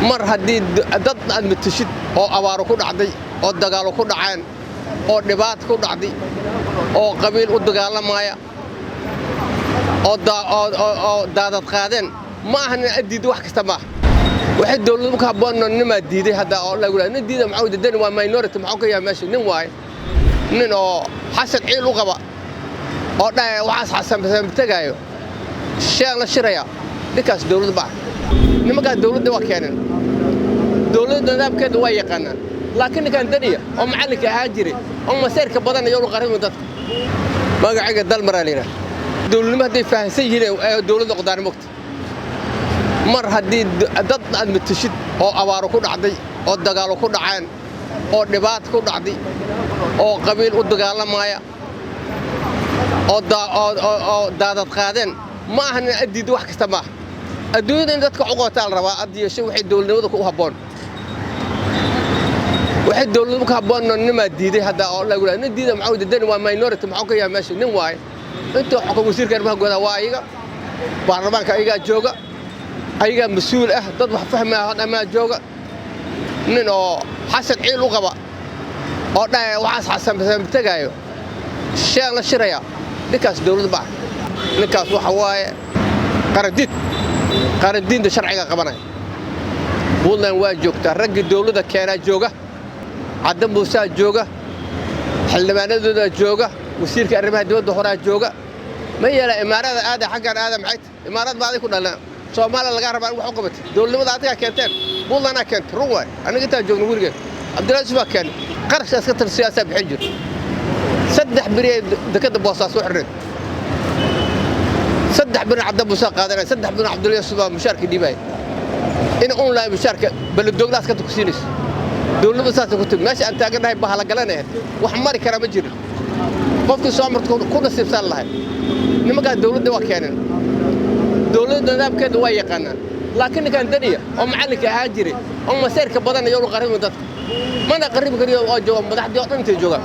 Mar haddii dad aad matashid oo abaaro ku dhacday, oo dagaalo ku dhaceen, oo dhibaato ku dhacday, oo qabiil u dagaalamaya, oo daadad qaadeen, ma ahan in aad diiddo wax kasta maaha. Waxay dowladnimo ku habboon nimaa diiday hadda oo lagu nin diida maxuu dani waa minority, maxuu ka yahay meesha? Nin waaye, nin oo Xasan ciil u qaba oo dhahaya waxaas Xasan tegaayo sheen la shiraya. Ninkaas dowladda ma aha. Nimankaas dowladda waa keeneen, dowladda nidaamkeeda waa yaqaanaan, laakiin ninkan daniya oo macallinka ahaan jiray oo maseyrka badanaya ulu qarrimi dadka. Magacayga Dalmaraa la yidhaha. Dowladnimo hadday fahamsan yihiin ee dowladda qodaani mogta. Mar haddii dad aad matashid oo abaaro ku dhacday, oo dagaalo ku dhaceen, oo dhibaato ku dhacday, oo qabiil u dagaalamaya, oo daadad qaadeen, ma ahan in aad diiddo wax kasta maaha. Adduunyada in dadka cuqootaa la rabaa ad yeesho waxay dowladnimada ku habboon. Waxay dowladnimo ku habboon nimaa diiday hadda oo lagu nin diida maxuu dani waa minority, maxuu ka yahay meesha? Nin waaye, intuu xukun wasiirka arrimaha gudaha waa ayaga, baarlamaanka ayagaa jooga, ayagaa mas-uul ah, dad wax fahmaya dhammaa jooga. Nin oo Xasan ciil u qaba oo dhahaya waxaas Xasan tegaayo sheen la shiraya, ninkaas dowladda ma aha. Ninkaas waxa waaye qarandiid, qarandiinta sharciga qabanaya. Puntland waa joogtaa, raggii dowladda keenaa jooga, Cadda Muusaa jooga, xildhibaanadoodaa jooga, wasiirka arrimaha dibadda horaa jooga. Ma yeela imaarada aada xaggan aada maxay tahay? Imaarad ba adig ku dhalan, Soomaaliya lagaa rabaa in wax u qabatay. Dowladnimada adigaa keenteen, Puntlandaa keentay, run waay. Aniga intaan joogno weligeed Cabdullahi Yusuf baa keenay, qarashkaas ka tar siyaasaa bixin jiro. 3 beri ee dekadda Boosaas u xirneed, 3 beri Cadda Muusaa qaadanaya, 3 beri Cabdullahi Yusuf baa mushaarka dhiibaya, in online mushaarka baladooglaas ka tukusiinayso. Dowladnimada saasay ku timi. Meesha aan taagannahay bahala galanaya, wax mari karaa ma jirin, qofkii soo marta ku nasiibsan lahay. Nimankaas dowladda waa keeneen, dowladda nidaamkeeda waa yaqaanaan, laakiin ninkan daniya oo macallinka ahaan jiray oo maseyrka badanaya ulu qarrimi dadka mana qarribi kariyo oo jooga madaxdii oo dhan intay joogaan.